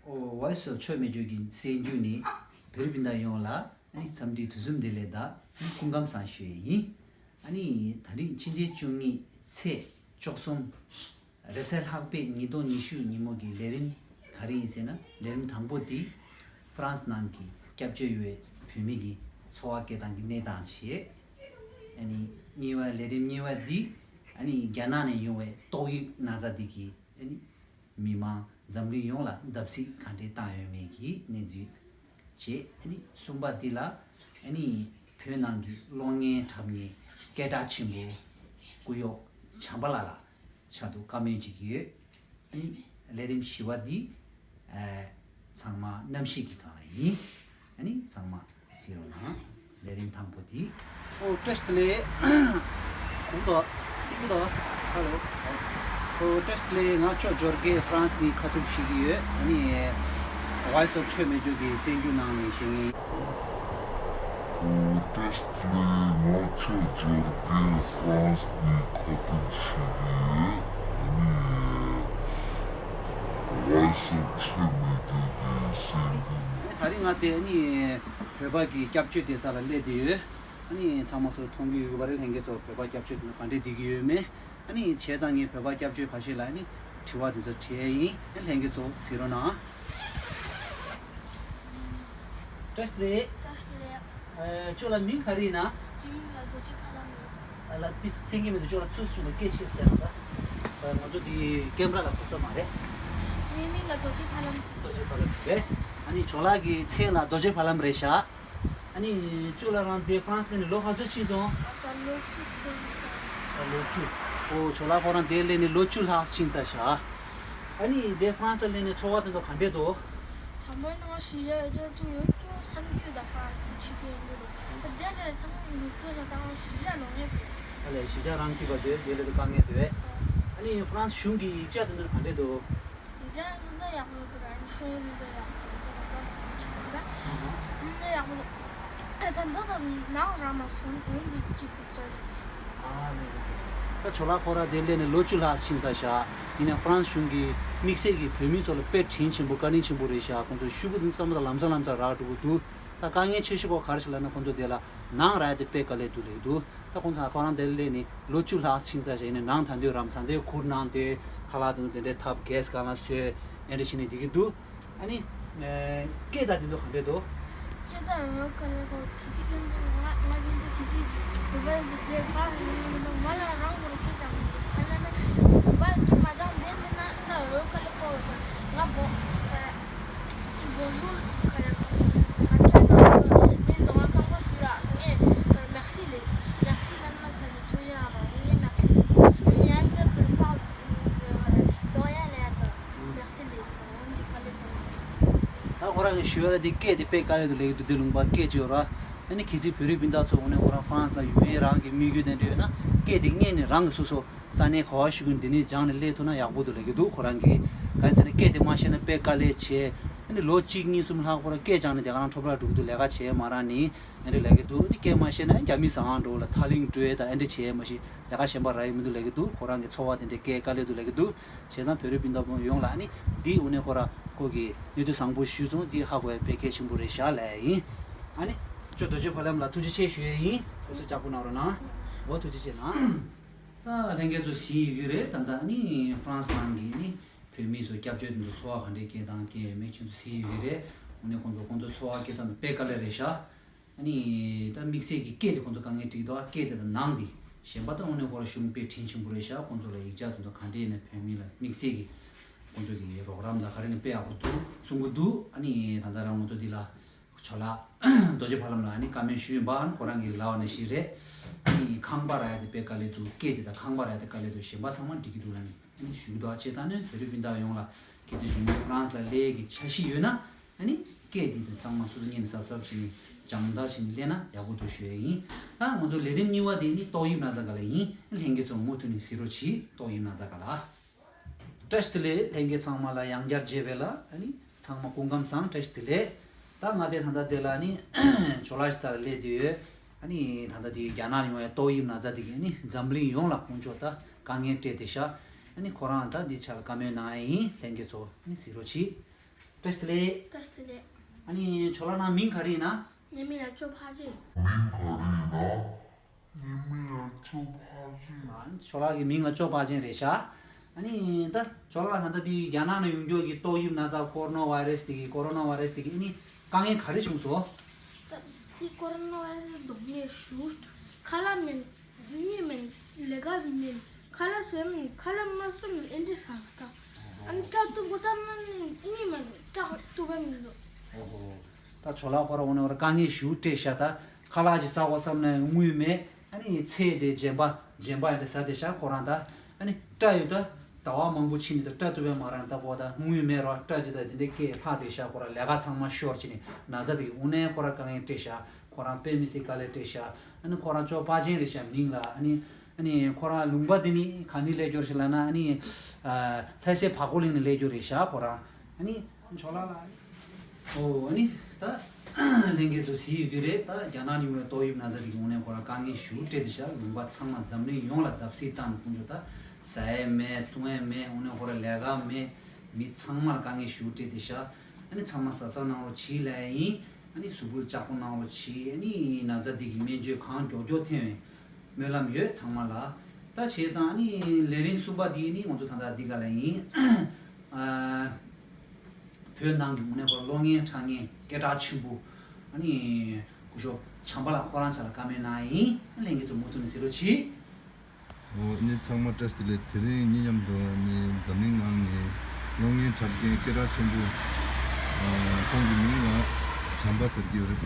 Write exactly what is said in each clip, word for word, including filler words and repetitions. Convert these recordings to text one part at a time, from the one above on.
Voice of ཆོས་མི་བརྗོད་ཀྱི་གསར་འགྱུར་ནི་བོད་རིགས་སྤུན་ཟླ་ཡོངས་ལ་ཨ་ནི་འཚམས་འདྲི་དུས་གསུམ་བདེ་ལེགས་དང་ཨ་ནི་སྐུ་ཁམས་བཟང་ཞུ་ཡས་ཡིན། ཨ་ནི་ད་རིང་ཕྱི་ཟླའི་བཅུ་གཉིས་ཚེས་བཅུ་གསུམ་རེས་གཟའ་ལྷག་པའི་ཉིས་སྟོང་ཉི་ཤུ་ཉིན་མོ་གི་ལས་རིམ་ག་རེ་ཡིན་ཟེར་ན། ལས་རིམ་དང་པོ་འདི་ཧྥ་རན་སི་ནང་གི་སྐྱབས་བཅོལ་ཡོད་པའི་བོད་མི་གི་འཚོ་བ་སྐྱེལ་སྟངས་ཀྱི་གནས་སྟངས་བྱས། ཨ་ནི་གཉིས་པ་ལས་རིམ་གཉིས་པ་འདི་ཨ་ནི་རྒྱ་ནག་ནས་ཡོང་བའི་ཏོག་དབྱིབས་ན་ཚ་འདི་གི་ཨ་ནི་མི་མང་འཛམ་གླིང་ཡོངས་ལ་བརྡབ་གསིག་ག་འདྲས་བཏང་ཡོད་མེད་ཀྱི་གནས་ཚུལ་བྱས། ཨ་ནི་གསུམ་པ་འདི་ལ་ཨ་ནི་བོད་ནང་གི་གློག་བརྙན་འཁྲབ་མཁན་སྐད་གྲགས་ཆེན་པོ་སྐུ་གཡོག་བྱམས་པ་ལགས་ལ་ཆེད་དུ་བཀའ་མོལ་ཅིག་ཡོད། ཨ་ནི་ལས་རིམ་བཞི་པ་འདི་ཨ་ཚང་མ་གནམ་གཤིས་ཀྱི་སྒང་ལ་ཡིན། ཨ་ནི་ཚང་མ་གཟིགས་རོགས་གནང་། ལས་རིམ་དང་པོ་འདི། ཨོ་བཀྲ་ཤིས་བདེ་ལེགས། གུང་ཏོ། སིང་གི་ཏོ། ཧ་ལོ། ཨོ་བཀྲ་ཤིས་བདེ་ལེགས། ང་ཕྱོགས་འབྱོར་གྱི་ཧྥ་རན་སི་ནས་ཁ་ཐུག་བྱེད་ཀྱི་ཡོད། ཨ་ནི་Voice of ཆོས་མི་བརྗོད་ཀྱི་གསར་འགྱུར་ནང་ནས་བཤད་ངེས། ཨོ་བཀྲ་ཤིས་བདེ་ལེགས། ང་ཕྱོགས་འབྱོར་གྱི་ཧྥ་རན་སི་ནས་ཁ་ཐུག་བྱེད་ཀྱི་ཡོད། ཨ་ནི་Voice of ཆོས་མི་བརྗོད་ཀྱི་གསར་འགྱུར། ཨ་ནི་ད་རིང་ང་དེ་ཨ་ནི་བོད་པ་གི་སྐྱབས་བཅོལ་བསྡད་ས་ལ་སླེབས་བསྡད་ཡོད། ཨ་ནི་ཚང་མ་ཚོ་མཐོང་གི་ཡོད་པ་རེད། ལྷན་རྒྱས་ཚོ་བོད་པ་སྐྱབས་བཅོལ་དེ་ཚོ་ག་འདྲས་བསྡད་ཀྱི་ཡོད་མེད། ཨ་ནི་བྱས་ཙང་ངས་བོད་པ་སྐྱབས་བཅོལ་ཁ་ཤས་ལ་ཨ་ནི་དྲི་བ་དེ་ཚོ་དྲིས་ཡས་ཡིན། ཨ་ལྷན་རྒྱས་ཚོ་གཟིགས་རོགས་གནང་། བཀྲ་ཤིས་བདེ་ལེགས། བཀྲ་ཤིས་བདེ་ལེགས། ཨ་ཁྱོད་ལ་མིང་ག་རེ་ཡིན་ན། ངའི་མིང་ལ་རྡོ་རྗེ་ཕ་ལམ་ཡིན། ཨ་ལ་ཏི་སེང་གེ་མེད་དུ་ཁྱོད་ལ་ཚུར་ཞུ་ན་སྐད་ཆེ་ཟེར་ན་ད། ཨ་ང་ཚོ་འདི་ཀེམ་ར་ལ་གོ་ས་མ་རེད། ངའི་མིང་ལ་རྡོ་རྗེ་ཕ་ལམ་ཟེར། རྡོ་རྗེ་ཕ་ལམ་རེད། ཨ་ནི་ཁྱོད་ལགས་ཀྱི་མཚན་ལ་རྡོ་རྗེ་ཕ་ལམ་རེད་ཤག་ཨ་ནི་ཅོ་ལགས་རང་དེ་ཧྥ་རན་སི་སླེབས་ནས་ལོ་ག་ཚོད་ཕྱིན་སོང་། ད་ལོ་བཅུ་ཙམ་ཞིག་སོང་། ད་ལོ་བཅུ། ཨོ་ཅོ་ལགས་ཁོ་རང་དེ་སླེབས་ནས་ལོ་བཅུ་ལྷག་ཕྱིན་ཚར་ཤག་ཨ་ནི་དེ་ཧྥ་རན་སི་སླེབས་ནས་འཚོ་བ་དེ་ཚོ་ག་འདྲས་འདུག་དང་པོ་ནང་གཞིས་ཆགས་ཡོད་ཚད་ཡོད་ཚད་བསམ་རྒྱུ་དང་ཧྥ་རན་སི་ཕྱི་རྒྱལ་འདུག་ད་དེ་ལས་ཚང་མ་ནུབ་ཏུ་ས་དང་གཞིས་ཆགས་ལོག་ངེས་འདུག་ཨ་ལས་གཞིས་ཆགས་རང་སྐྱིད་པ་འདུག་དེ་ལས་དཀའ་ངལ་འདུག་ཨ་ནི་ཧྥ་རན་སི་གཞུང་གི་ཡིག་ཆ་དེ་ཚོ་ག་འདྲས་འདུག་ཡིག་ཆ་འདི་འདྲ་ཡག་པོ་འདུག་ཨ་ནི་ཤོད་འདི་འདྲ་ཡག་པོ་འདུག་འདི་འདྲ་ཡག་པོ་འདུག་ཨ་ད་འདི་ད་ནང་ར་མ་སོང་འོན་ཏེ་ཅི་ཕུག་ཚར་རེད། ཨ་ནི་ད་ཇོ་ལགས་ཁོ་ར་དེ་སླེབས་ནས་ལོ་བཅུ་ལྷག་ཕྱིན་ཚར་ཤག་ཡིན་ནའང་ཧྥ་རན་སི་གཞུང་གིས་དམིགས་བསལ་གྱི་བོད་མི་ཚོ་ལ་དཔེ་དྲིན་ཆེན་པོ་བཀའ་དྲིན་ཆེན་པོ་རེད་ཤག་ཁོང་ཚོ་ཤུ་གུ་འདི་ཙམ་ད་ལམ་སང་ལམ་སང་རག་འགྲོ་གི་འདུག་ད་དཀའ་ངལ་ཆེ་ཤོས་ཁོ་ག་རེ་ཞིག་ལབ་ན་ཁོང་ཚོ་དེ་ལ་ནང་རག་ཡ་དེ་དཔེ་དཀའ་ལས་འདུག་ལབ་ཀྱི་འདུག་ད་ཁོང་ཚོ་ཁོ་རང་དེ་སླེབས་ནས་ལོ་བཅུ་ལྷག་ཕྱིན་ཚར་ཤག་ཡིན་ནའང་ནང་ད་འདོད་རམ་ད་འདོད་ཁུར་གནང་སྟེ་ཁ་ལག་དེ་ཚོ་དེ་འདྲའི་ཐབ་གེ་སི་གང་ལ་བཟོས་ཨེ་འདྲ་བྱས་ནས་བསྡད་ཀྱི་འདུག་ཨ་ནི། སྐད་དང་དེ་ཚོ་ག་འདྲས་འདུག་སྐད་དང་ཡོད་ག་ལེ་གོ་གི་སི་ཁྱོད་ཚོ་ང་ང་ཁྱོད་ཚོ་གི་སི་བོད་པ་ཡིན་ཚོ་དེ་ཧྥ་རན་སི་ང་ལ་རང་གོ་ར་སྐད་ཀྱང་མི་འདུག་ག་ལེ་ན་བོད་པ་སྐད་མ་ཅང་དེ་འདི་ན་ད་ཡོད་ག་ལེ་གོ་ས་ང་བོ་Bonjour ག་ལེ་ག་ཅི་ན་མི་ཚོ་ང་ཁང་པ་ཞུ་ར་ངས་merci ལེ་merci ལ་ན་ག་ལེ་ཐུགས་རྗེ་གནང་ངས་merci ལེ་ཡ་ད་ག་ལེ་པ་དོ་ཡ་ལེ་ད་merci ལེ། ད་ཁོ་རང་གིས་ཞུ་ཡ་ལ་དེ་སྐད་དེ་དཔེ་དཀའ་ལས་འདུག་ལབ་ཀྱི་འདུག་དེ་ལུང་པ་སྐད་ཅིག་ཡོད་ར། ཨ་ནི་གལ་སྲིད་བོད་རིགས་སྤུན་ཟླ་ཚོ་འོ་ནས་ཁོ་རང་ཧྥ་རན་སི་ལ་ཡོང་ཡས་རང་གི་དམིགས་ཡུལ་དེ་འདྲ་ཡོད་ན་སྐད་དེ་སྔོན་ནས་རང་གི་སོ་སོ་ས་གནས་ག་བ་ཞུགས་ཀྱི་འདི་ནས་སྦྱངས་ནས་སླེབས་ཐུབ་ན་ཡག་པོ་འདུག་ལབ་ཀྱི་འདུག་ཁོ་རང་གིས་གང་ཡིན་ཟེར་ན་སྐད་དེ་མ་ཤེས་ན་དཔེ་དཀའ་ལས་ཆེ། ཨ་ནི་ལོ་གཅིག་གཉིས་གསུམ་ལྷག་ཁོ་རང་སྐད་སྦྱངས་ནས་དེ་ག་རང་འཕྲོ་བརླག་འགྲོ་གི་འདུག་ལས་ཀ་བྱས་མ་རག་ནི་ཨ་འདྲ་ལབ་ཀྱི་འདུག་ཨ་ནི་སྐད་མ་ཤེས་ན་རྒྱ་མི་ཟ་ཁང་འགྲོ་ལ་ཐ་ལིང་འགྲོ་ཡས་དང་ཨ་འདྲ་བྱས་མ་ཤེས་ལས་ཀ་གཞན་པ་རག་ཡི་མི་འདུག་ལབ་ཀྱི་འདུག་ཁོ་རང་གི་འཚོ་བ་དེ་འདྲའི་སྐད་དཀའ་ལས་འདུག་ལབ་ཀྱི་འདུག་བྱས་ཙང་བོད་རིགས་སྤུན་ཟླ་ཡོངས་ལ་ཨ་ནི་འདི་དངོས་གནས་ཁོ་ར་ཁོ་གི་གནས་ཚུལ་བཟང་པོ་ཞུས་སོང་། འདི་ཧ་གོ་ཡ་དཔེ་གལ་ཆེན་པོ་རེད་ཤག་ལབ་ཡ་ཡིན། ཨ་ནི་ཅོ་རྡོ་རྗེ་ཕ་ལམ་ལ་ཐུགས་རྗེ་ཆེ་ཞུ་ཡ་ཡིན། ཁོ་ཚོ་ལྕགས་པོ་གནང་རོགས་གནང་། འོ་ཐུགས་རྗེ་ཆེ་གནང་། ད་ལྷན་རྒྱས་ཚོ་གཟིགས་ཡོད་ཀྱི་རེད། ད་ལྟ་ཨ་ནི་ཧྥ་རན་སི་ནང་གི་ཨ་ནི་བོད་མི་ཚོ་སྐྱབས་བཅོལ་དེ་ཚོ་འཚོ་བ་ག་འདྲས་སྐྱེལ་དང་སྐྱེལ་ཡོད་མེད་ཁྱོད་ཚོ་གཟིགས་ཡོད་ཀྱི་རེད། དངོས་གནས་ཁོང་ཚོ་ཁོང་ཚོ་འཚོ་བ་སྐྱེལ་སྟངས་དེ་དཔེ་དཀའ་ལས་རེད་ཤག་ཨ་ནི་ད་དམིགས་བསལ་གྱི་སྐད་དེ་ཁོང་ཚོ་དཀའ་ངལ་འཕྲད་ཀྱི་འདུག་ཨ་སྐད་དེ་དང་ནང་དེ་གཞན་པ་ད་དངོས་གནས་ཁོ་རང་གཞུང་དཔེ་དྲིན་ཆེན་པོ་རེད་ཤག་ཁོང་ཚོ་ལ་ཡིག་ཆ་དེ་ཚོ་ག་འདྲས་ནས་བོད་མི་ལ་དམིགས་བསལ་གྱི་ཁོང་ཚོ་གི་རོགས་རམ་དང་ག་རེ་ནས་དཔེ་ཡག་པོ་འདུག་གསུང་གི་འདུག་ཨ་ནི་ད་ལྟ་རང་ང་ཚོ་འདི་ལ་ཇོ་ལགས་རྡོ་རྗེ་ཕ་ལམ་ལ་ཨ་ནི་བཀའ་མོལ་ཞུས་ཡིན་པ་ཨ་ནི་ཁོ་རང་གི་ལབ་པ་ནང་བཞིན་རེད། ཨ་ནི་ཁང་པ་རག་ཡ་དེ་དཔེ་དཀའ་ལས་འདུག་སྐད་དེ་དང་ཁང་པ་རག་ཡ་དེ་དཀའ་ལས་འདུག་གཞན་པ་ཚང་མ་འགྲིག་གི་འདུག་ལབ་ནས་ཨ་ནི་ཞུ་གི་འདུག་ཨ་བྱས་ཙང་ནི་བོད་རིགས་སྤུན་ཟླ་ཡོངས་ལ་ཁྱེད་ཚོ་གཞུང་གི་ཧྥ་རན་སི་ལ་སླེབས་ཀྱི་འཆར་གཞི་ཡོད་ན། ཨ་ནི་སྐད་འདི་དང་ཚང་མ་སོ་སོ་སྙན་གསབ་གསབ་བྱས་ནས་སྦྱང་བརྡར་བྱས་ནས་སླེབས་ན་ཡག་པོ་འདུག་ཞུ་ཡ་ཡིན། ད་ང་ཚོ་ལས་རིམ་གཉིས་པ་དེ་ནི་ཏོག་དབྱིབས་ན་ཚ་ག་ལ་ཡིན། ལྷན་རྒྱས་ཚོ་མུ་མཐུད་ནས་གཟིགས་རོགས་གྱིས། ཏོག་དབྱིབས་ན་ཚ་ག་ལ། བཀྲ་ཤིས་བདེ་ལེགས། ལྷན་རྒྱས་ཚང་མ་ལ་ཡང་བསྐྱར་མཇལ་བ་ལ་ཨ་ནི་ཚང་མ་སྐུ་ཁམས་བཟང་། བཀྲ་ཤིས་བདེ་ལེགས། ད་ང་དེ་ད་ལྟ་དེ་ལ་ཨ་ནི་ཇོ་ལགས་ས་ལ་སླེབས་བསྡད་ཡོད། ཨ་ནི་ད་ལྟ་དེ་རྒྱ་ནག་ཡོང་བའི་ཏོག་དབྱིབས་ན་ཚ་དེ་གིས་ཨ་ནི་འཛམ་གླིང་ཡོངས་ལ་ཁོང་ཚོ་ད་དཀའ་ངལ་སྤྲད་བསྡད་ཤག་ཨ་ནི་ཁོ་རང་ད་འདི་ཆ་ལ་བཀའ་མོལ་གནང་ཡ་ཡིན། ལྷན་རྒྱས་ཚོ་ཨ་ནི་གཟིགས་རོགས་གྱིས། བཀྲ་ཤིས་བདེ་ལེགས། བཀྲ་ཤིས་བདེ་ལེགས། ཨ་ནི་ཇོ་ལགས་ནང་མིང་ག་རེ་ཡིན་ན། ངའི་མིང་ལ་ཅོ་ཕ་ཅིན། མིང་ག་རེ་ཡིན་ན། ངའི་མིང་ལ་ཅོ་ཕ་ཅིན། ཨ་ནི་ཇོ་ལགས་ཀྱི་མིང་ལ་ཅོ་ཕ་ཅིན་རེད་ཤག་ཨ་ནི་ད་ཇོ་ལགས་ད་ལྟ་འདི་རྒྱ་ནག་ནས་ཡོང་རྒྱུ་གི་ཏོག་དབྱིབས་ན་ཚ་ཀོ་རོ་ན་བྷའི་རེ་སི་དེ་གི་ཀོ་རོ་ན་བྷའི་རེ་སི་དེ་གི་ཨ་ནི་དཀའ་ངལ་ག་རེ་བྱུང་སོང་། ད་འདི་ཀོ་རོ་ན་བྷའི་རེ་སི་སྡུག་བསྔལ་ཞེ་པོ་ཁ་ལག་མེད། གཉིད་མེད། ལས་ཀ་མེད། ཁ་ལག་ཟས་མེད། ཁ་ལག་མ་ཟོས་མེད། ཨེ་འདྲ་ཟ་ག་ད། ཨ་ནི་སྐྲ་གཏུབ་དགོས་ད་ན་ནི་གཉིད་མ་མེད། སྐྲ་གཏུབ་པ་མི་འདུག་ཨོ་ཧོ། ད་ཇོ་ལགས་ཁོ་རང་འོ་ན་ར་དཀའ་ངལ་ཞེ་པོ་སྤྲད་ཤག་ད་ཁ་ལག་ཅིག་ཟ་དགོས་བསམ་ན་དངུལ་མེད། ཨ་ནི་ཚལ་དེ་རྗེན་པ་རྗེན་པ་ཡང་དེ་ཟ་དེ་ཤག་ཁོ་རང་ད། ཨ་ནི་སྐྲ་ཡོད་ད། ཟླ་བ་མང་པོ་ཕྱིན་ནས་ད་སྐྲ་གཏུབ་པའི་མ་རང་ད་ཁོ་ད་དངུལ་མེད་ར་སྐྲ་ཅིག་ད་དེ་འདྲའི་སྐད་ལྷག་དེ་ཤག་ཁོ་རང་ལས་ཀ་ཚང་མ་ཤོར་ཅིག་ནས་ན་ཚ་དེ་གི་དངོས་གནས་ཁོ་རང་དཀའ་ངལ་སྤྲད་ཤག་ཁོ་རང་དཔེ་མི་སྲིད་དཀའ་ལས་སྤྲད་ཤག་ཨ་ནི་ཁོ་རང་ཅོ་པ་ཅན་རེད་ཤག་མིང་ལ་ཨ་ནི། ཨ་ནི་ཁོ་རང་ལུང་པ་འདི་ནི་གང་ནས་སླེབས་རྒྱུ་རེད་ཤག་ལབ་ན་ཨ་ནི། ཨ། ལྷ་སའི་བར་ཁོག་གླིང་ནས་སླེབས་རྒྱུ་རེད་ཤག་ཁོ་རང་། ཨ་ནི། ཇོ་ལགས་ལ་ཨ་ནི། ཨོ་ཨ་ནི། ད། ལྷན་རྒྱས་ཚོ་གཟིགས་ཡོད་ཀྱི་རེད་ད་རྒྱ་ནག་ནས་ཡོང་བའི་ཏོག་དབྱིབས་ན་ཚ་འདི་གི་ངོས་ནས་ཁོ་རང་དཀའ་ངལ་ཞེ་པོ་སྤྲད་དེ་ཤག་ལུང་པ་ཚང་མ་འཛམ་གླིང་ཡོངས་ལ་བརྡབ་གསིག་བཏང་ནས་ཁོང་ཚོ་ད། ཟ་ཡས་མེད་འཐུང་ཡས་མེད་འོ་ནས་ཁོ་རང་ལས་ཀ་མེད། མི་ཚང་མ་ལ་དཀའ་ངལ་ཞེ་པོ་སྤྲད་དེ་ཤག་ཨ་ནི་ཚང་མ་གཟབ་གཟབ་གནང་རོགས་གྱིས་ལབ་ཡིན། ཨ་ནི་གཟུགས་པོ་ལ་ལྕགས་པོ་གནང་རོགས་གྱིས། ཨ་ནི་ན་ཚ་འདི་གི་སྨན་བཅོས་གང་མགྱོགས་མགྱོགས་ཐོན་བའི་སྨོན་ལམ་ཡོད་ཚང་མ་ལ། ད་བྱས་ཙང་ཨ་ནི་ལས་རིམ་གསུམ་པ་འདི་ནི་ང་ཚོ་ད་ལྟ་འདི་ག་ལ་ཡིན། ཨ། བོད་ནང་གི་དངོས་གནས་ཁོ་གློག་བརྙན་འཁྲབ་མཁན་སྐད་གྲགས་ཆེན་པོ་ཨ་ནི་སྐུ་ཞབས་བྱམས་པ་ལགས་ཁོ་རང་ཅག་ལ་བཀའ་མོལ་གནང་ཡིན། ལྷན་རྒྱས་ཚོ་མུ་མཐུད་ནས་གཟིགས་རོགས་གྱིས། འོ་ནི་ཚང་མ་བཀྲ་ཤིས་བདེ་ལེགས། དེ་རིང་ངེད་མཉམ་དུ་ནི་འཛམ་གླིང་ནང་ནས་གློག་བརྙན་འཁྲབ་མཁན་སྐད་གྲགས་ཆེན་པོ། ཨ། ཁོང་གི་མིང་ལ་བྱམས་པ་ཟེར་གྱི་ཡོད་རེད།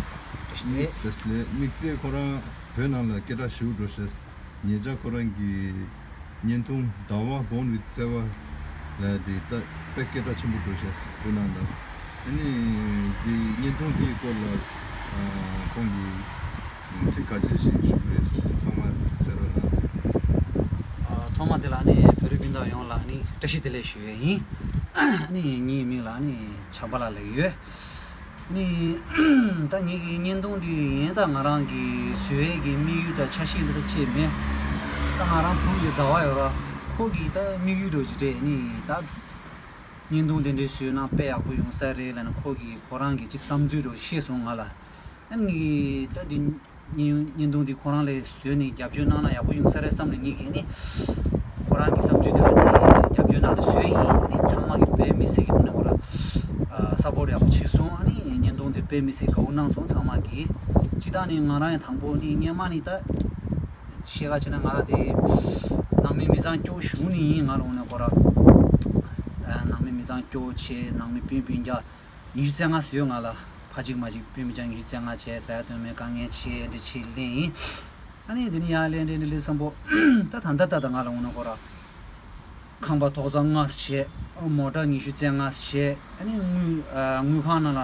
བཀྲ་ཤིས་བདེ་ལེགས། བཀྲ་ཤིས་བདེ་ལེགས། དམིགས་བསལ་ཁོ་རང་བོད་ནང་ལ་སྐད་གྲགས་ཞེ་པོ་འགྲོ་ཤག་ཉེ་ཆར་ཁོ་རང་གི་བརྙན་ཐུང་ཟླ་བ་Born with Tsewa ལབ་དེ་ད་དཔེ་སྐད་གྲགས་ཆེན་པོ་འགྲོ་ཤག་བོད་ནང་ལ། ཨ་ནི་འདི་བརྙན་ཐུང་འདིའི་སྐོར་ལ་ཨ་ཁོང་གིས་ཚིག་ཁ་ཤས་ཤིག་ཞུ་གི་རེད། ཚང་མ་གསན་རོགས་གནང་། ཨ། ཐོག་མ་དེ་ལ་ཨ་ནི་བོད་རིགས་སྤུན་ཟླ་ཡོངས་ལ་ཨ་ནི་བཀྲ་ཤིས་བདེ་ལེགས་ཞུ་ཡས་ཡིན། ཨ་ནི་ངའི་མིང་ལ་ཨ་ནི་བྱམས་པ་ལགས་ལབ་ཀྱི་ཡོད། ཨ་ནི་ད་ངེད་ཀྱི་བརྙན་ཐུང་འདི་ཡིན་ད་ང་རང་གི་བཟོ་ཡས་ཀྱི་དམིགས་ཡུལ་དང་འཆར་གཞི་འདི་ད་ཅིག་མེད། ད་ང་རང་བུ་ཡི་ཟླ་བ་ཡོད་ར་ཁོ་གི་ད་དམིགས་ཡུལ་འདྲ་ཅིག་རེད། ཨ་ནི་ད་བརྙན་ཐུང་དེ་འདྲའི་བཟོས་ན་དཔེ་ཡག་པོ་ཡོང་ས་རེད་ལབ་ནས་ཁོ་གིས་ཁོ་རང་གི་ཅིག་བསམ་ཚུལ་འདྲ་བཤད་སོང་ང་ལ། ཨ་ནི་ད་འདི་བརྙན་བརྙན་ཐུང་འདི་ཁོ་རང་ལ་བཟོས་ནས་རྒྱབ་སྐྱོར་གནང་ན་ཡག་པོ་ཡོང་ས་རེད་བསམ་ནས་ངེད་ཀྱིས་ཨ་ནི་ཁོ་རང་གི་བསམ་ཚུལ་དེ་ལ་ཨ་ནི་རྒྱབ་སྐྱོར་གནང་ནས་བཟོས་ཡིན། ཨ་ནི་ཚང་མ་གིས་དཔེ་མི་སྲིད་ཀྱི་ཁོ་ནས་ཁོ་རང་ཨ་སཔོར་ཡག་པོ་བྱས་སོང་། ཨ་ནི་བརྙན་ཐུང་དེ་དཔེ་མི་སྲིད་དགའ་པོ་གནང་སོང་ཚང་མ་གིས། སྤྱིར་བཏང་ནས་ང་རང་ཡང་དང་པོ་ནི་སྔོན་མ་ནི་ད་བཤད་ཁ་བྱས་ན་ང་རང་དེ་ནང་མི་མི་ཚང་སྐྱོ་བོ་ཞུ་ནི་ཡིན། ང་རང་ནས་ཁོ་རང་ནང་མི་མི་ཚང་སྐྱོ་བོ་བྱས། ནང་མི་སྤུན་སྤུན་ཀྱག་ཉི་ཤུ་རྩ་ལྔ་བཟོས་ང་ལ། ཕ་གཅིག་མ་གཅིག་སྤུན་མི་ཚང་ཉི་ཤུ་རྩ་ལྔ་བྱས། ཟ་ཡ་འཐུང་མེད། དཀའ་ངལ་ཆེ་འདི་ཆེ་ལེན་ཡིན། ཨ་ནི་འདི་ནི་ཡང་ལེན་འདི་འདི་ལེན་བསམ་པོ་ད་ད་ད་ད་ད་ང་ལ་འོང་ན་ཁོ་ར་ཁང་པ་ཐོག་ཚང་ལྔ་བྱས། མོ་ཊ་ཉི་ཤུ་རྩ་ལྔ་བྱས། ཨ་ནི་དངུལ་ཨ་དངུལ་ཁང་ནང་ལ་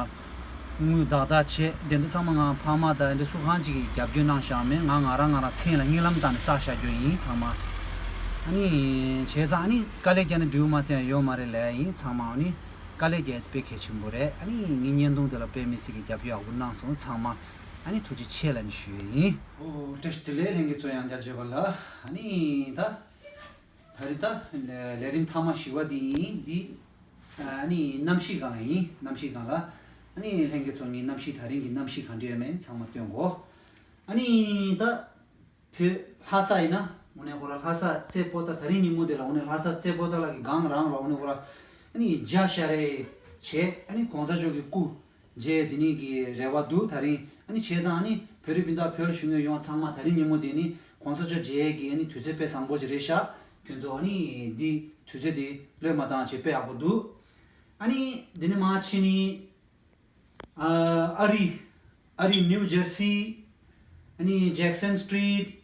དངུལ་བདག་བདག་བྱས། དེ་འདྲ་ཚང་མ་ང་ཕ་མ་དང་འདི་སུ་གང་ཅིག་གིས་རྒྱབ་སྐྱོར་གནང་བཞག་མེད། ང་ང་རང་ང་རང་མཚན་ལ་གཉིད་ལམ་བཏང་ནས་བསགས་བཞག་རྒྱུ་ཡིན་ཚང་མ། ཨ་ནི་བྱས་ཙང་ཨ་ནི་དཀའ་ལས་བརྒྱབ་ན་འབྲས་བུ་མ་ཐོན་ཡ་ཡོད་མ་རེད་ལབ་ཡ་ཡིན་ཚང་མ། ཨ་ནི་དཀའ་ལས་བརྒྱབ་དཔེ་གལ་ཆེན་པོ་རེད། ཨ་ནི་ངའི་བརྙན་ཐུང་དེ་ལ་དཔེ་མི་སྲིད་ཀྱི་རྒྱབ་སྐྱོར་ཡག་པོ་གནང་སོང་ཚང་མ། ཨ་ནི་ཐུགས་རྗེ་ཆེ་ལབ་ནས་ཞུ་ཡས་ཡིན། ཨོ་བཀྲ་ཤིས་བདེ་ལེགས་ལྷན་རྒྱས་ཚོ་ཡང་བསྐྱར་བརྗོད་པ་ལ། ཨ་ནི་ད་ད་རེས་ད་ལས་རིམ་མཐའ་མ་བཞི་པ་འདི་ཡིན་འདི། ཨ་ནི་གནམ་གཤིས་སྒང་ལ་ཡིན། གནམ་གཤིས་སྒང་ལ། ཨ་ནི་ལྷན་རྒྱས་ཚོ་ངའི་གནམ་གཤིས་ད་རིང་གི་གནམ་གཤིས་ག་འདྲ་ཡོད་མེད་ཚང་མ་སྟོན་གོ། ཨ་ནི་ད་བོད་ལྷ་ས་ཡིན་ན་དངོས་གནས་ཁོ་ར་ལྷ་ས་རྩེ་པོ་ཏ་ད་རིང་ཉིན་མོ་དེ་ལ་དངོས་གནས་ལྷ་ས་རྩེ་པོ་ཏ་ལ་གི་སྒང་རང་ལ་དངོས་གནས་ཁོ་ར་ཨ་ནི་འཇའ་ཤར་རེ་བྱས། ཨ་ནི་གོང་ས་མཆོག་གི་སྐུ་མཇལ་དེ་ནི་གི་རེ་བ་འདུག་ད་རིང་ཨ་ནི་བྱས་ཙང་ཨ་ནི་བོད་རིགས་སྤུན་ཟླ་བོད་ལ་བཞུགས་མཁན་ཡོངས་ཚང་མ་ད་རིང་ཉིན་མོ་དེ་ནི་གོང་ས་མཆོག་མཇལ་གི་ཨ་ནི་དུས་ཚོད་དཔེ་བཟང་པོ་ཅིག་རེད་ཤག་ཁྱོད་ཚོ་ཨ་ནི་འདི་དུས་ཚོད་དེ་བློས་མ་བཏང་བྱས་དཔེ་ཡག་པོ་འདུག་ཨ་ནི་འདི་ནི་མ་ཕྱི་ནི། ཨ་ཨ་རི། ཨ་རི་ནིའུ་ཇར་སི། ཨ་ནི་ཇེག་སན་སི་ཊི་རིཊ།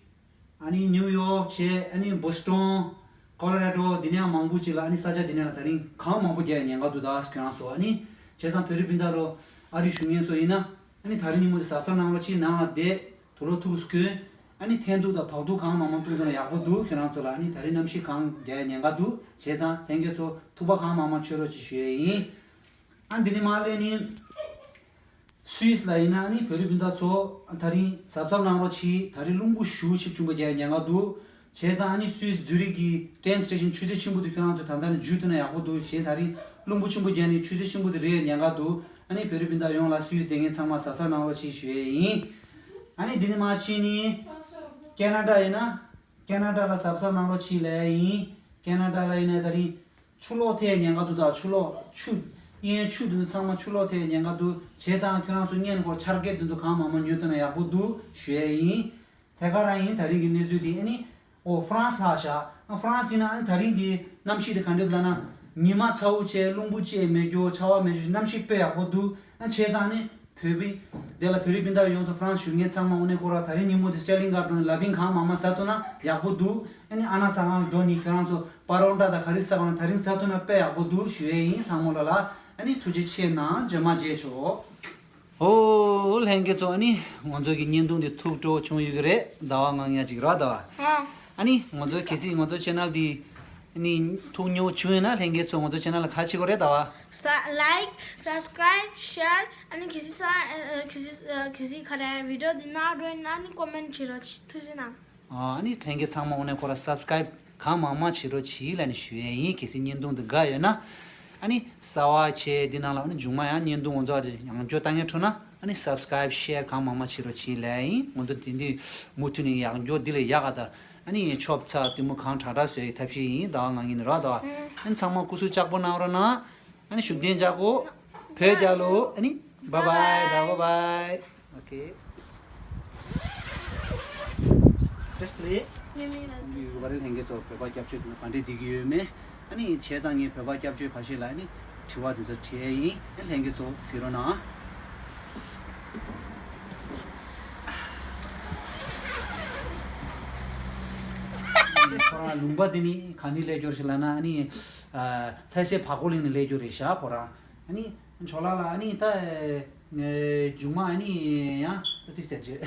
ཨ་ནི་ནིའུ་ཡོག་བྱས། ཨ་ནི་བོ་སི་ཊོན། ཀོ་ལོ་ར་ཌོ། འདི་ནས་ཡང་མང་པོ་ཅིག་ལ་ཨ་ནི་ས་ཆ་འདི་ནས་ལ་ད་རིང་གངས་མང་པོ་རྒྱག་ཉེན་ཁ་འདུག་ད་ཁྱོད་རང་ཚོ་ཨ་ནི་བྱས་ཙང་བོད་རིགས་སྤུན་ཟླ་རོ་ཨ་རི་བཞུགས་མཁན་ཚོ་ཡིན་ན་ཨ་ནི་ད་རིང་ཉིན་མོ་དེ་གཟབ་གཟབ་གནང་རོགས་གྱིས། ནང་ལ་བསྡད་དུག་ལོག་ཐུགས་སུ་གྱོན། ཨ་ནི་འཐེན་ཐུག་དང་བག་ཐུག་གང་མང་མང་བཏུང་ཐུབ་ན་ཡག་པོ་འདུག་ཁྱོད་རང་ཚོ་ལ་ཨ་ནི་ད་རིང་གནམ་གཤིས་གངས་རྒྱག་ཉེན་ཁ་འདུག་བྱས་ཙང་ལྷན་རྒྱས་ཚོ་ཐུག་པ་གང་མང་མང་མཆོད་རོགས་གྱིས་ཞུ་ཡས་ཡིན། ཨ་འདི་ནི་མ་ལས་ནི། སུད་སི་ལ་ཡིན་ན་ནི་བོད་རིགས་སྤུན་ཟླ་ཚོ་ད་རིང་གཟབ་གཟབ་གནང་རོགས་གྱིས། ད་རིང་རླུང་བུ་ཞེ་པོ་ཅིག་འབྱུང་པ་རྒྱག་ཉེན་ཁ་འདུག་བྱས་ཙང་ཨ་ནི་སུད་སི་ཛུ་རིག་གི་ཊེན་སི་ཊེ་ཤན་ཆུ་ཚོད་ཆེན་པོ་དེ་ཁྱོད་རང་ཚོ་ད་ལྟ་ནས་འཇུས་ཐུབ་ན་ཡག་པོ་འདུག་གཞན་ད་རིང་རླུང་བུ་ཆེན་པོ་བརྒྱབ་ནས་ཆུ་ཚོད་ཆེན་པོ་དེ་རེད་ཉེན་ཁ་འདུག་ཨ་ནི་བོད་རིགས་སྤུན་ཟླ་ཡོངས་ལ་སུད་སི་བསྡད་མཁན་ཚང་མ་གཟབ་གཟབ་གནང་རོགས་གྱིས་ཞུ་ཡས་ཡིན། ཨ་ནི་འདི་ནས་མར་ཕྱིན་ནི་ཁེ་ན་ཌ་ཡིན་ན། ཁེ་ན་ཌ་ལ་གཟབ་གཟབ་གནང་རོགས་གྱིས་ལབ་ཡས་ཡིན། ཁེ་ན་ཌ་ལ་ཡིན་ན་ད་རིང་ཆུ་ལོག་ཐེབས་ཉེན་ཁ་འདུག་ད་ཆུ་ལོག་ཆུ། གཡས་གཡོན་ཆུ་དེ་ཚོ་ཚང་མ་ཆུ་ལོག་ཐེབས་ཉེན་ཁ་འདུག་བྱས་ཙང་ཁྱོད་རང་ཚོ་སྔོན་ནས་ཁོ་ཆར་རྒྱབ་དེ་ཚོ་གང་མང་མང་ཉོས་ཐུབ་ན་ཡག་པོ་འདུག་ཞུ་ཡས་ཡིན། དེ་ག་རང་ཡིན་ད་རིང་གི་གནས་ཚུལ་དེ་ཨ་ནི། ཨོ་ཧྥ་རན་སི་ལྷག་ཤག་ཨ་ཧྥ་རན་སི་ཡིན་ན་ཨ་ནི་ད་རིང་གི་གནམ་གཤིས་དེ་ག་འདྲ་ལབ་ན། ཉི་མ་ཚ་བོ་བྱས་རླུང་བུ་བཅས་མེད་རྒྱུ་ཆར་པ་མེད་རྒྱུ་གནམ་གཤིས་དཔེ་ཡག་པོ་འདུག་ཨ་བྱས་ཙང་ཨ་ནི་བོད་པའི་དེ་ལ་བོད་རིགས་སྤུན་ཟླ་ཡོངས་སུ་ཧྥ་རན་སི་བཞུགས་མཁན་ཚང་མ་དངོས་གནས་ཁོ་ར་ད་རིང་ཉིན་མོ་དེ་སི་ཊར་ལིང་གར་འགྲོ་ནས་ལ་བིང་གང་མང་མང་ཟ་ཐུབ་ན་ཡག་པོ་འདུག་ཨ་ནི་ཨ་ན་ཟ་ཁང་འགྲོ་ནས་ཁྱོད་རང་ཚོ་པ་རོན་ཊ་དང་ག་རེ་ཟ་དགོས་ན་ད་རིང་ཟ་ཐུབ་ན་དཔེ་ཡག་པོ་འདུག་ཞུ་ཡས་ཡིན་ཚང་མ་ལ་ལ། ཨ་ནི་ཐུགས་རྗེ་ཆེ་གནང་རྗེས་མ་མཇལ་ཆོག་ཨོ་ལྷན་རྒྱས་ཚོ། ཨ་ནི་ང་ཚོ་གི་བརྙན་ཐུང་འདི་ཐུགས་སྤྲོ་བྱུང་ཡོད་ཀྱི་རེད། ཟླ་བ་ང་ང་ཅིག་ར་ཟླ་བ། ཨ་ནི་ང་ཚོ་གལ་སྲིད་ང་ཚོ་ཆེ་ནལ་འདི་ཨ་ནི་ཐུགས་མཉེས་པོ་བྱུང་ཡོད་ན་ལྷན་རྒྱས་ཚོ་ང་ཚོ་ཆེ་ནལ་ལ་ག་རེ་བྱེད་དགོས་རེད་ཟླ་བ། Like, subscribe, share. ཨ་ནི་གལ་སྲིད་ས་ཨ་གལ་སྲིད་ཨ་གལ་སྲིད་ག་རེ་བི་ཌི་ཡོ་འདི་ནང་འགྲོ་ཡིན་ན་ཨ་ནི་ཀོ་མེན་ཊི་བྱེད་རོགས་ཐུགས་རྗེ་གནང་། ཨ་ནི་ལྷན་རྒྱས་ཚང་མ་དངོས་གནས་ཁོ་ར་སབ་སི་ཀ་རའིབ་གང་མང་མང་བྱེད་རོགས་གྱིས་ལབ་ནས་ཞུ་ཡས་ཡིན། གལ་སྲིད་བརྙན་ཐུང་འདི་དགའ་ཡོད་ན། ཨ་ནི་གསར་པ་བྱས་འདི་ནང་ལ་ཨ་ནི་མཇུག་མ་ཡང་བརྙན་ཐུང་ང་ཚོ་ཨ་ཅེ་ཡང་བསྐྱར་ལྟ་མཁན་འཕྲོད་ན་ཨ་ནི་སབ་སི་ཀ་རའིབ་ཤེར་གང་མང་མང་བྱེད་རོགས་གྱིས་ལབ་ཡིན། ང་ཚོ་དེ་འདི་མུ་མཐུད་ནས་ཡང་བསྐྱར་འདི་ལས་ཡག་ག་དང་ཨ་ནི་ཆོབ་ཚ་ལྟད་མོ་གང་དྲག་དྲག་བཟོ་ཡའི་ཐབས་ཤེས་ཡིན། ཟླ་བ་ང་ངིན་ར་ཟླ་བ། ཨ་ནི་ཚང་མ་སྐུ་གཟུགས་ལྕགས་པོ་གནང་རོགས་གནང་། ཨ་ནི་བཞུགས་གདན་འཇགས་གོ་བོད་རྒྱལ་ལོ། ཨ་ནི་བཱའི་བཱའི། ད་བཱའི་བཱའི། ཨོ་ཁེ། བཀྲ་ཤིས་བདེ་ལེགས། ཡུ་ག་རེ་ལྷན་རྒྱས་ཚོ་བོད་པ་སྐྱབས་བཅོལ་དེ་ཚོ་ག་འདྲས་བསྡད་ཀྱི་ཡོད་མེད། ཨ་ནི་བྱས་ཙང་ངས་བོད་པ་སྐྱབས་བཅོལ་ཁ་ཤས་ལ་ཨ་ནི་དྲི་བ་དེ་ཚོ་དྲི་ཡས་ཡིན། ཨ་ནི་ལྷན་རྒྱས་ཚོ་གཟིགས་རོགས་གནང་། ཁོ་རང་ལུང་པ་དེ་ནི་ག་ནས་སླེབས་ཀྱི་ཡོད་རེད་ལབ་ན་ཨ་ནི། ལྷ་སའི་བར་སྐོར་གླིང་ནས་སླེབས་ཀྱི་ཡོད་རེད་ཤག་ཁོ་རང་། ཨ་ནི། ཇོ་ལགས་ལ་ཨ་ནི་ད། མཇུག་མ་ཨ་ནི་ཡང་ད་ཏིས་ཏེ་རྗེ།